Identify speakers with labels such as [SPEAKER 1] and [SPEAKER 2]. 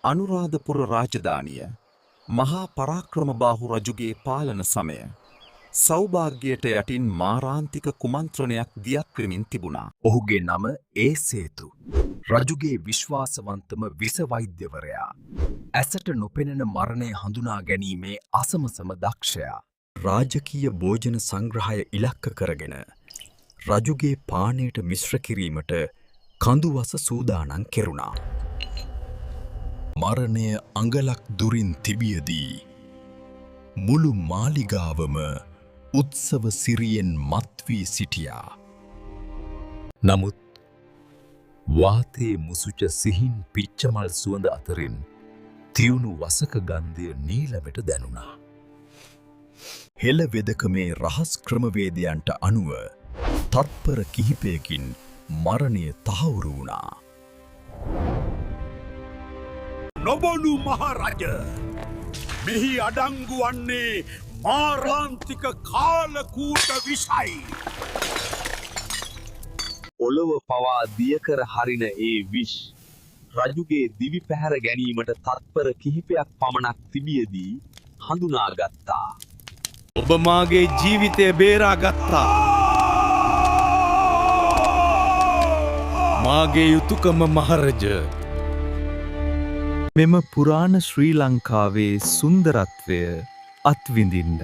[SPEAKER 1] අනුරාධපුර රාජධානිය මහා පරාක්‍රමබාහු රජුගේ පාලන සමය සෞභාග්‍යයට යටින් මාරාන්තික කුමන්ත්‍රණයක් දියත් වෙමින් තිබුණා.
[SPEAKER 2] ඔහුගේ නම ඒසේතු. රජුගේ විශ්වාසවන්තම විස වෛද්‍යවරයා. ඇසට නොපෙනෙන මරණය හඳුනා ගැනීමේ අසමසම දක්ෂයා. රාජකීය භෝජන සංග්‍රහය ඉලක්ක කරගෙන රජුගේ පානයට මිශ්‍ර කිරීමට කඳුවස සූදානම් කෙරුණා. මරණය අඟලක් දුරින් තිබියදී මුළු මාලිගාවම උත්සව සිරියෙන් මත්වී සිටියා. නමුත් වාතයේ මුසුච සිහින් පිච්චමල් සුවඳ අතරින් තියුණු වසක ගන්ධය නීලමට දැනුණා. හෙළ වෙදකමේ රහස් ක්‍රමවේදයන්ට අනුව තත්පර කිහිපයකින් මරණය තහවුරු වුණා.
[SPEAKER 3] නොබොනු මහරජ, මෙහි අඩංගු වන්නේ මාරාන්තික කාලකූට විෂයි.
[SPEAKER 4] ඔලොව පවා දියකර හරින ඒ විෂ් රජුගේ දිවි පැහැර ගැනීමට තත්පර කිහිපයක් පමණක් තිබියදී හඳුනාගත්තා.
[SPEAKER 5] ඔබ මාගේ ජීවිතය බේරා ගත්තා. මාගේ යුතුකම මහරජ.
[SPEAKER 6] මෙම පුරාණ ශ්‍රී ලංකාවේ සුන්දරත්වය අත්විඳින්න.